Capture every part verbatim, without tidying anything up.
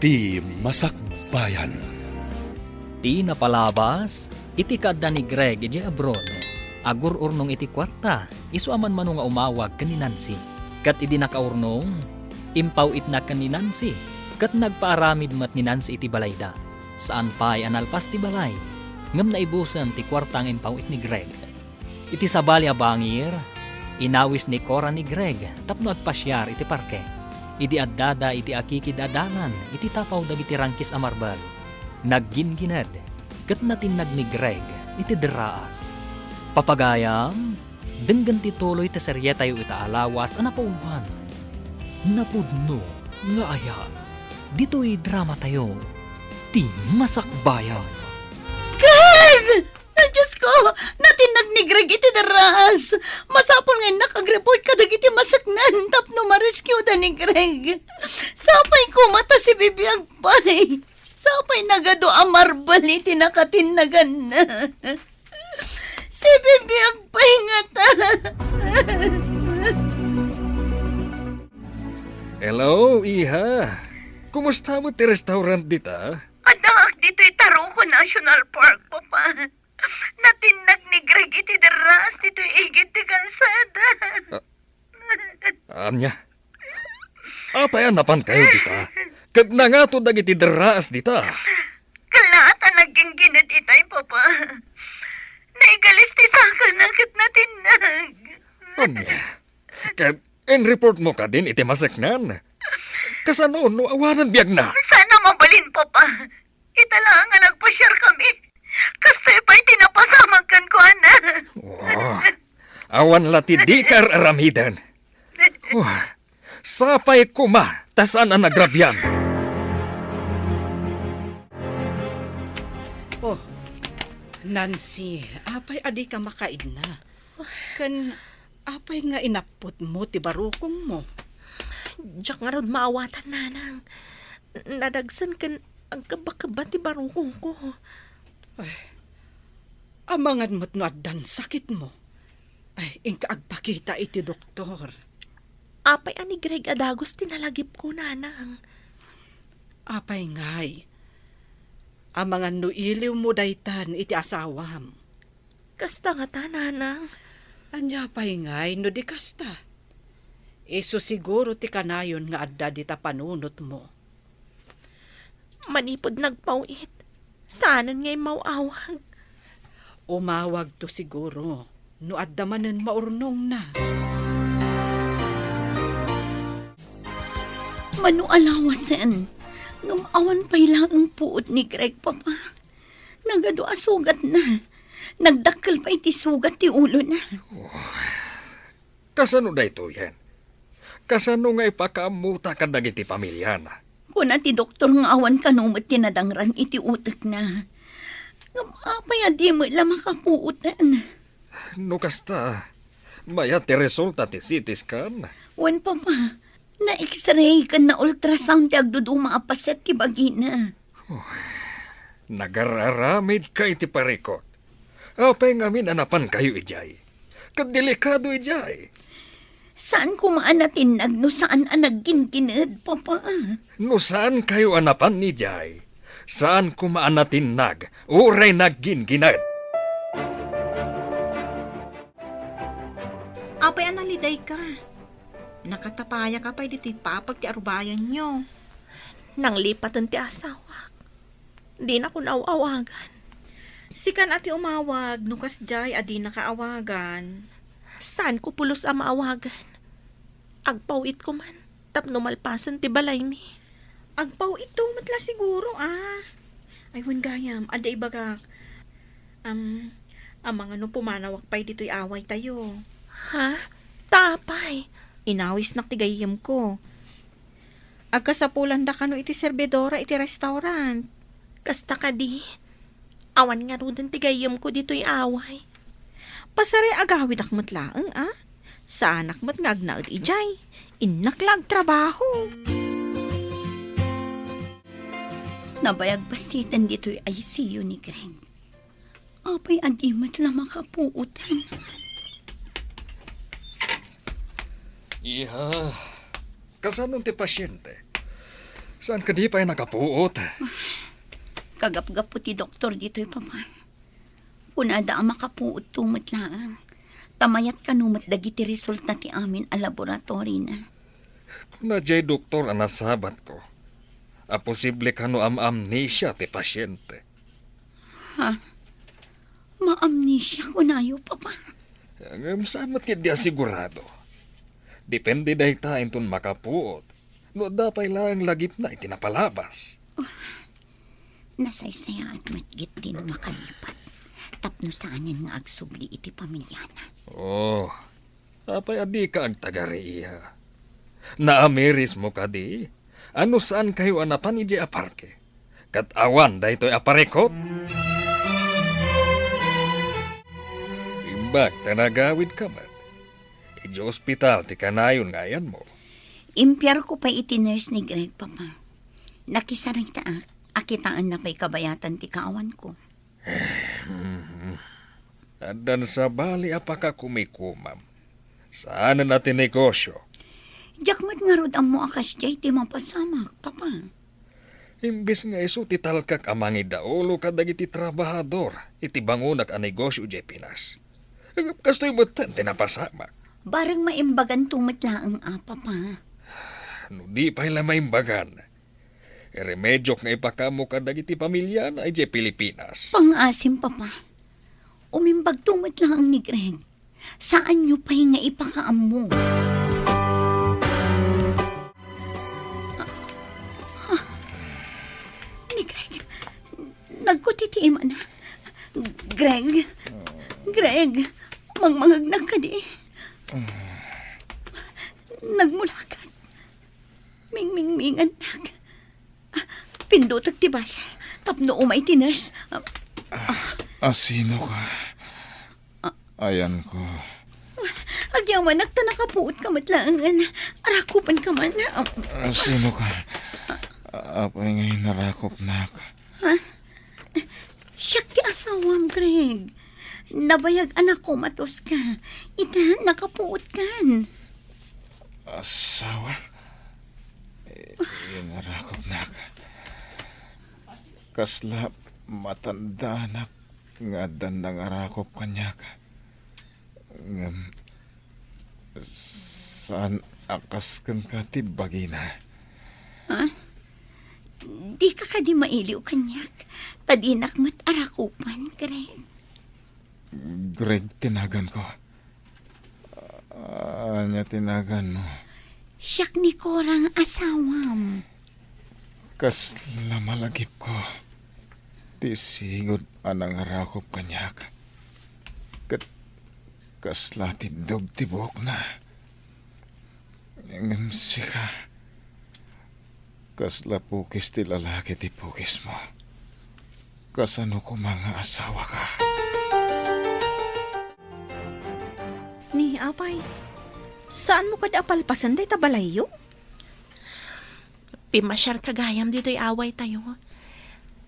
Ti Masakbayan. Ti napalabas, iti kaadda ni Greg idiay abroad, agur-urnong iti kuarta, isu a manmano nga umawag ken ni Nancy. Ket idi nakaurnong, impaw-itna ken ni Nancy, ket nagpaaramid met ni Nancy iti balayda. Saan pay a nalpas ti balay, ngem naibusen ti kuarta nga impaw-it ni Greg. Iti sabali a bangir, inawis ni Cora ni Greg tapno agpasiar iti parke. Idi addada iti akikid a dalan iti tapaw dagiti rangkis a marbel, naggingined ket natinnag ni Greg iti derraas. Papagayam, denggen ti tuloy ti serietayo ita a lawas a napauluan. Napudno nga aya. Ditoy dramatayo, Ti Masakbayan. Greg! Ay, Diyos ko! Natinnag ni Greg iti derraas! Masapul nga innak agreport kadagiti maseknan tapno mariskiuda ni Greg. Sapay koma ta si Bibi agpay. Sapay nagadu a marbel iti nakatinnaganna. Si Bibi agpay ngata. Hello, iha. Kumusta met ti restaurant dita? Addaak ditoy Taruco National Park, Papa. Natinnag ni Greg iti derraas ditoy igid ti kalsada. Ah, ania? Apay a napankayo dita? Ket nangato dagiti derraas dita? Kalaat a naggingined itay, Papa. Naigalis ti sakana ket natinnag. Ania? Ket in-report mo kadin iti maseknan? Kasano no awanan biagna? Saan a mabalin, Papa. Ita laeng nga nagpasiar kami. Kastoy pay ti napasamak kenkuana. Oh, awan la ti dika ar-aramiden. Oh, sapay koma ta saan a nagrabian. Oh, Nancy, apay a dika makaidna? Ken apay nga inapputmo ti barukongmo? Diak ngarud maawatan, Nanang. Nadagsen ken agkebba-kebba ti barukongko. Ay, amangan met no addan sakitmo. Ay, inka agpakita iti doktor. Apay a ni Greg a dagus ti nalagipko, Nanang? Apay ngay? Amangan no iliwmo daytan iti asawam. Kasta ngata, Nanang. Ania pay ngay no di kasta? Isu siguro ti kanayon nga adda dita panunotmo. Manipud nagpaw-it, saanen nga immaw-awag. Umawagto siguro no adda manen maurnongna. Mano a lawasen, ngem awan pay laeng puot ni Greg, Papa. Nagadu a sugatna. Nagdakkel pay ti sugat ti ulona. Kasano daytoyen? Kasano nga ipakaammota kadagiti pamiliana? Kuna ti doktor nga awan kano met ti nadangran iti utekna. Ngem apay a di met la makapuoten? No kasta, mayat ti resulta ti C T scan? Wen, Papa. Na-X-ray ken na-ultrasound ti agduduma a paset ti bagina. Nagar-aramidka iti parikut. Apay ngamin a napankayo idiay? Ket delikado idiay. Saan koma a natinnag no saan a naggingined, Papa. No saankayo a napan idiay, saan koma a natinnag uray naggingined. Apay a nalidayka? Nakatapayaka pay ditoy papag ti arubayanyo. Nanglipaten ti asawak. Dinako naaw-awagan. Sikan a ti umawag no kasdiay a dinaka awagan. Saanko pulos a maawagan. Agpaw-itko man tapno malpasen ti balaymi. Agpaw-itto met la siguro, a. Ay, wen gayam, adda ibagak. Am, amangan no pumanawak pay ditoy awaytayo. Ha? Ta apay? Inawisnak ti gayyemko. Agkasapulanda kano iti serbidora iti restaurant. Kasta kadi? Awan ngaruden ti gayyemko ditoy away. Pasaray agawidak met laeng, a? Saanak met nga agnaed idiay. Innak la agtrabaho. Nabayag bassiten ditoy I C U ni Greg. Apay a di met la makapuotan? Iha, kasano ti pasiente? Saan kadi pay nakapuot? Kagapgapu ti doktor ditoy, Papa. Kunada a makapuotto met laeng. Ta mayat kano met dagiti resulta ti amin a laboratorina. Kuna jay doktor a nasabatko a posible kano am-amnesia ti pasiente. Ha? Maamnesia kunayo, Papa? Ngem saan met ketdi a sigurado. Depende dayta inton makapuot no adda pay laeng lagipna iti napalabas. Nasaysayaat met ketdi no makalipat tapno saanen nga agsubli iti pamiliana. Oh, apay a dika agtagari, iha? Naamirismo kadi a no saankayo a napan idiay a parke ket awan daytoy a parikut? Imbag ta nagawidka met. Idiay ospital ti kanayon nga ayanmo. Impiarko pay iti nurse ni Greg, Papa. Nakisaritaak a kitaenna pay kabayatan ti kaawanko. Addan sabali a pakakumikomam. Saanen a ti negosio. Diak met ngarud ammo a kasdiay ti mapasamak, Papa. Imbes nga isu ti talkak a mangidaulo kadagiti trabahador iti bangonak a negosio idiay Pinas. Ngem kastoy metten ti napasamak. Bareng maimbaganto met laeng a, Papa. No di pay la maimbagan, iremediok nga ipakaammo kadagiti pamiliana idiay Pilipinas. Pangngaasim, Papa. Umimbagto met laeng ni Greg. Saanyo pay nga ipakaammo. Ah, ah, ni Greg, nagkutitiimanna. Greg, Greg, mangmangegnak kadi. Nagmulakat. Mingmingmingannak. Ah, pindutek ti bus tapno umay ti nurse. Ah, ah. Ah, sino ka? Ah. Ayanko. Agyamanak ta nakapuot ka met laengen. Arakupan ka man. Ah. Ah, sino ka? Apay nga inarakupnak? Ha? Siak ti asawam, Greg. Nabayag a nakomatos ka. Ita, nakapuot kan. Asawa? Eh, inarakupnak. Kasla matandaanak nga addan nangarakop kaniak. Ngem, saan a kas kenka ti bagina. Ha? Dika kadi mailiw kaniak, ta dinak met arakupan, Greg. Greg ti naganko. Ania ti naganmo? Siak ni Cora nga asawam. Kasla malagipko ti sigud a nangarakop kaniak. Ket kasla tiddog ti buokna. Ngem sika, kasla pukis ti lalaki ti pukismo. Kasano koma nga asawaka? Ni, apay, saanmo kadi a palpasen dayta balayyo? Pimasiarka gayam ditoy awaytayo.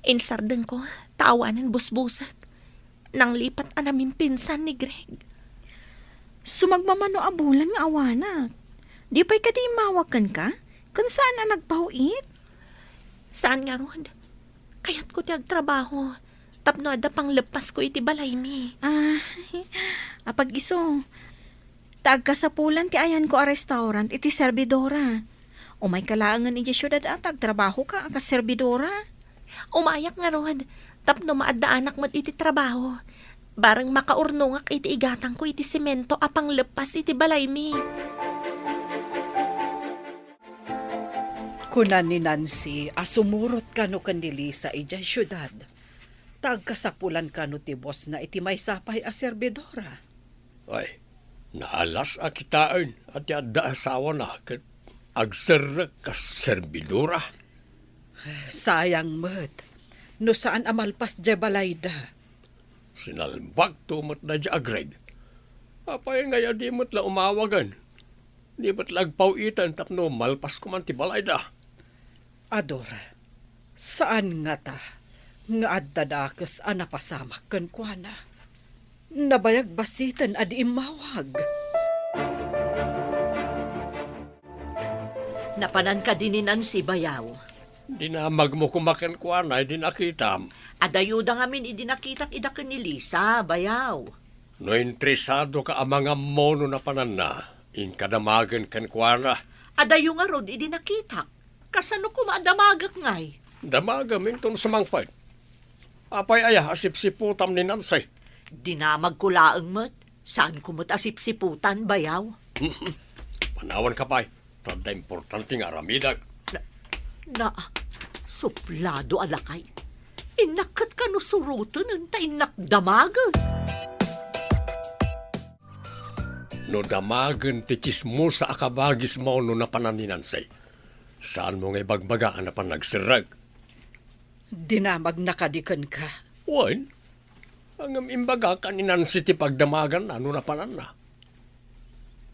Insardengko, ta awanen busbusek. Nanglipat a namimpinsan ni Greg. Sumagmamano a bulan nga awanak. Di pay kadi immawag kenka? Ken saan a nagpaw-it? Saan ngarud. Kayatko ti agtrabaho tapno adda pangleppasko iti balaymi. Ah, apag-isu, ta agkasapulan ti ayanko a restaurant iti serbidora. Umayka laengen idiay siudad a ta agtrabahoka a kas serbidora. Umayak ngarud, tapno maaddaanak met iti trabaho. Bareng makaurnongak iti igatangko iti semento a pangleppas iti balaymi. Kuna ni Nancy a sumurot kano ken ni Lisa idiay siudad, ta agkasapulan kano ti bosna iti maysa pay a serbidora. Ay, naalas a kitaen a ti adda asawana ket agserrek kas serbidora. Sayang met, no saan a malpas diay balayda. Sinalbagto met daydiay a Greg. Apay ngay a di met la umawagen? Di met la agpaw-iten tapno malpasko man ti balayda. Ador, saan ngata nga adda dakes a napasamak kenkuana. Nabayag bassiten a di immawag. Napanan kadi ni Nancy bayaw? Dinamagmo koma kenkuana idi nakitam. Adayoda ngamin idi nakitak ida ken ni Lisa, bayaw. No interesadoka a mangammo no napananna, inka damagen kenkuana. Adayo ngarud idi nakitak. Kasano koma a damagek ngay? Damagem inton sumangpet. Apay aya a sipsiputam ni Nancy? Dinamagko laeng met. Saanko met a sipsiputan, bayaw. Panawanka pay. Ta adda importante nga aramidek. Na, na, suplado a lakay. Innak ket kano suroten ta innak damagen. No damagen ti tsismosa a kabagismo no napanan ni Nancy, saanmo nga ibagbaga a napan nagserrek? Dinamagna kadi kenka? Wen, ngem imbagak a ni Nancy ti pagdamaganna no napananna.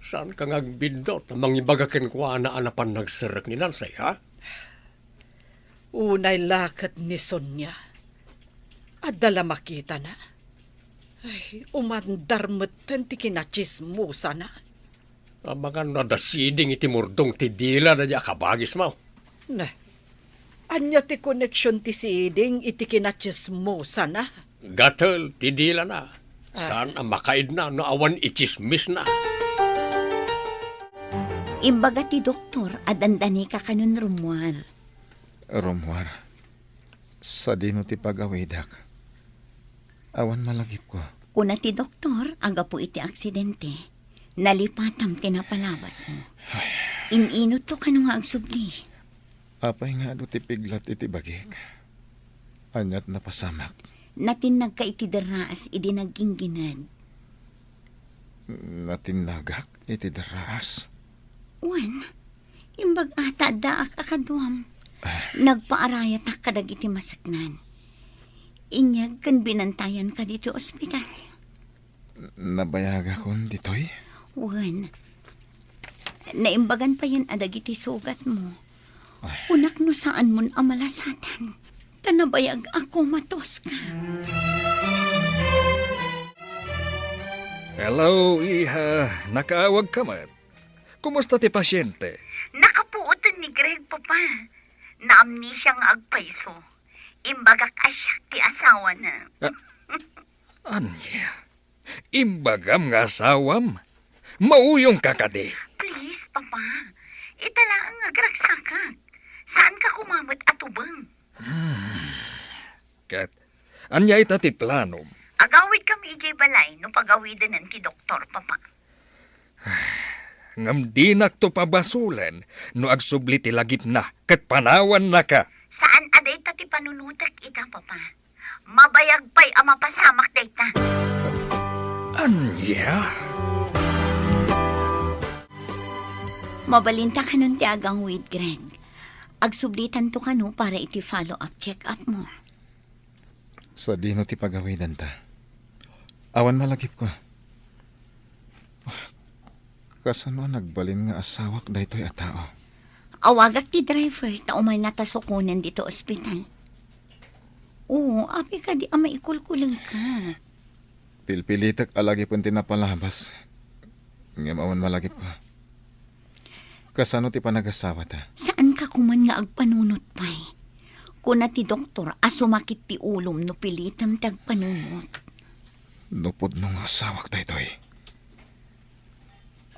Saanka nga agbiddut a mangibaga kenkuana a napan nagserrek ni Nancy, ha? Unay la ket ni Sonia. Adda la makitana. Ay, umandar metten ti kinatsismosana. Amangan no adda siding iti murdong ti dila daydi a kabagismo. Ne, ania ti koneksion ti siding iti kinatsismosana? Gatel ti dilana. Ah. Saan a makaidna no awan itsismisna? Imbaga ti doktor a dandanika kanon rummuar. Rummuar, sadino ti pagawidak? Awan malagipko. Kuna ti doktor a gapu iti aksidente, nalipatam ti napalabasmo. Ay. In-inutto kano nga agsubli. Apay nga adu ti piglat iti bagik? Aniat napasamak? Natinnagka iti derraas idi nagginggined. Natinnagak iti derraas? Wen, imbag-a ta addaak a kaduam. Ah. Nagpaarayatak kadagiti maseknan. Inyag ken binantayanka ditoy ospital. Nabayagakon ditoy? Wen. Naimbagan payen a dagiti sugatmo. Ay. Kunak no saanmon a malasatan. Ta nabayag a komatos ka. Hello, iha. Nakaawag ka met. Kumusta ti pasyente? Nakapuoten ni Greg, Papa. Naamnesia nga agpayso. Imbagak a siak ti asawana. Ah, ania? Imbagam nga asawam? Mauyongka kadi? Please, Papa. Ita laeng nga agragsakak. Saanka koma met a tubeng. Hmm. Ket, ania ita ti planom? Agawidkami idiay balay no pagawidenen ti doktor, Papa. Ngem dinakto pabasolen no agsubli ti lagipna ket panawannaka. Saan a dayta ti panunotek ita, Papa. Mabayag pay a mapasamak dayta. Ania? Mabalinta kanon ti agawid, Greg. Agsublitanto kano para iti follow-up check-up mo. Sadino ti pagawidanta? Awan malagipko. Kasano a nagbalin nga asawak daytoy a tao? Awagak ti driver ta umayna ta sukonen ditoy ospital. Oo, apay kadi a maikulkulengka? Pilpilitek a lagipen ti napalabas. Ngem awan malagipko. Kasano ti panagasawata? Saanka koman nga agpanunot pay? Kuna ti doktor a sumakit ti ulom no pilitem ti agpanunot. No pudno nga asawak daytoy.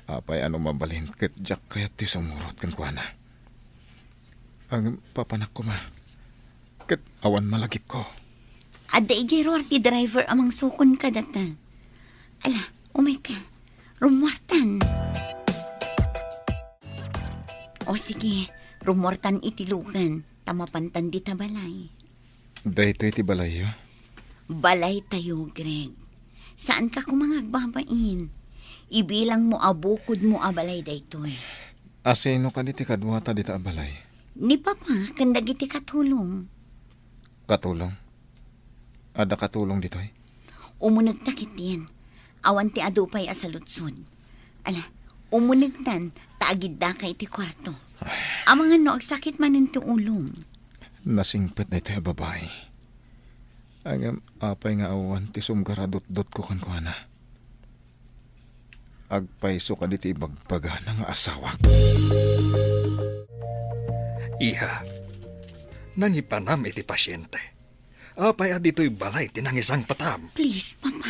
Apay a no mabalin ket diak kayat ti sumurot kenkuana? Ngem papanak koma. Ket awan malagipko. Adda idiay ruar ti driver a mangsukon kadata. Ala, umayka. Rummuartan. O sige, rummuartan iti lugan, ta mapantan dita balay. Daytoy ti balayyo? Balaytayo, Greg. Saanka koma nga agbabain. Ibilangmo a bukodmo a balay daytoy. Asino kadi ti kaduata dita a balay? Ni Papa ken dagiti katulong. Katulong? Adda katulong ditoy? Umunegta ketdin. Awan ti adu pay a saludsod. Ala, umunegtan ta agiddaka iti kuarto. Ay. Amangan no agsakit manen ti ulom. Nasingpet daytoy a babai. Ngem apay nga awan ti sumgaradutdotko kenkuana? Agpayso kadi ti ibagbagana nga asawak? Iha, Nangipanam iti pasiente. Apay a ditoy balay ti nangisangpetam? Please, Papa.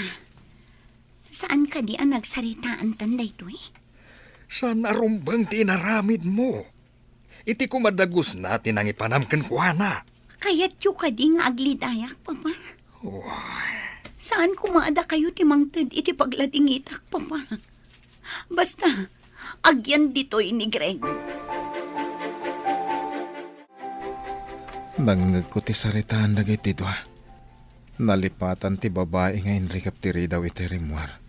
Saan kadi a nagsaritaantan daytoy? Saan a rumbeng ti inaramidmo? Iti koma dagusna ti nangipanam kenkuana. Kayatyo kadi nga aglidayak, Papa? Uy. Saan koma a dakayo ti mangted iti pagladingitak, Papa? Basta, agyan ditoy ni Greg. Nangngegko ti saritaan dagiti dua. Nalipatan ti babai nga inrikep ti ridaw iti rimmuar.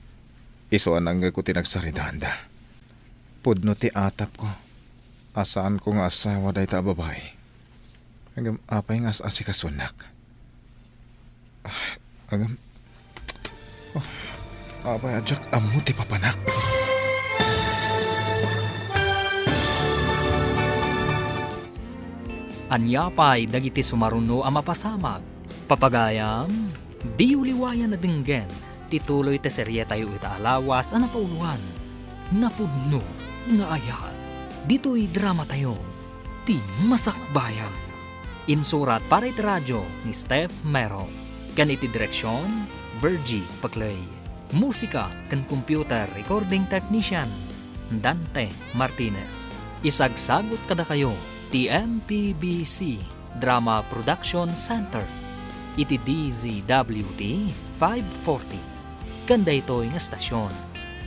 Isu a nangngegko ti nagsaridaanda. Pudno ti atapko a saanko nga asawa dayta a babai. Ngem apay nga as-asikasunak? Ah, ngem, oh, apay a diak ammo ti papanak? Ania pay dagiti sumaruno a mapasamak? Papagayam, diyo liwayan a denggen ti tuloy ti serietayo ita a lawas a napauloan, Napudno nga Ayat. Ditoy dramatayo, ti Masakbayan. Insurat para iti radio ni Steph Mero, ken iti direksion, Virgie Paclay. Musika ken computer recording technician, Dante Martinez. Isagsagut kadakayo ti M P B C Drama Production Center iti D Z W T five forty. Ken daytoy nga estasion,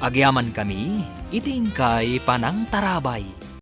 agyamankami iti inkay panangtarabay.